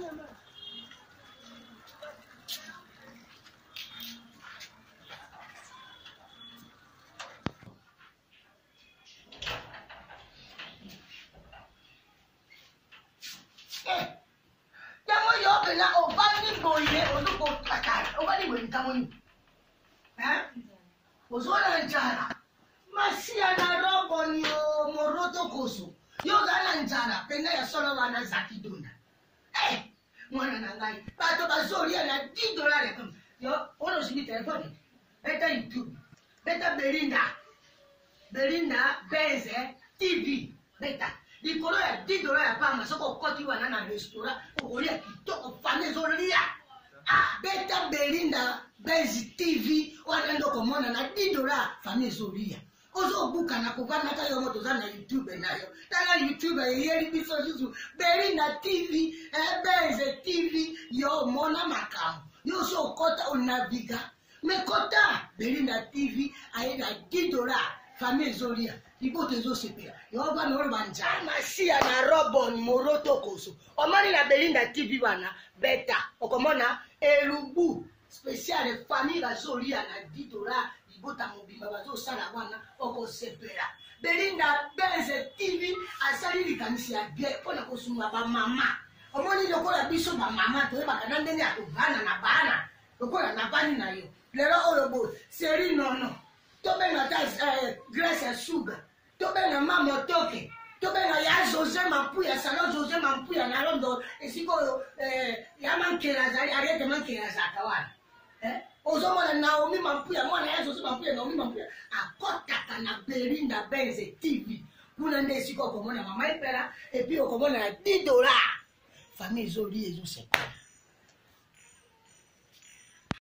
Eh, yango yo mpena ovandi boye ozokokakala ovandi boye likambo nini ozona nzala masiya na robonio moroto koso yo ozala na nzala mpena ya solo wana zaki donda eh, mwana na ngai bato bazolia na 10 dollar ya yo wana osimbi telefone beta youtube beta belinda belinda benze tv beta likolo ya 10 dollar ya pamba soki okoti wana na restaurant okolia kitoko fami ezolia ah, beta belinda benze tv wana nde okomona na 10 dollar fami ezolia ozobukana kovandaka yo moto oza na youtube na yo tala youtube eyeli biso lisusu belinda tv eh, benze tv yo omona makambo nyonso okota onaviga me kota belinda tv aye na 10 dollar famille ezolia libota ezosepela yo bana oyo banzala masiya na robon moroto koso omoni na belinda tv wana beta okomona elubu spécial famille bazolia na 10 dollar libota mobimba bazosala wana okosepela belinda benze tv asali likanisi ya bien mpo na kosunga bamama omoni lokola biso bamama toyebaka na ndenge ya kovanda na bana lokola navandi na yo lelo oyo boye seri nono tobenga ata eh, grace ya suga tobenga ma motoke tobenga ya josé mampuya salon josé mampuya na londo esika oyo eh, ya mankela azali ariete mankela azalaka wana eh? ozomona naomi mampuya mwana ya josé mampuya naomi mampuya akɔtaka na belinda benze tv kuna nde esika okomona mama epela epuis okomona na 10 dollar famille ezolia ezosepela.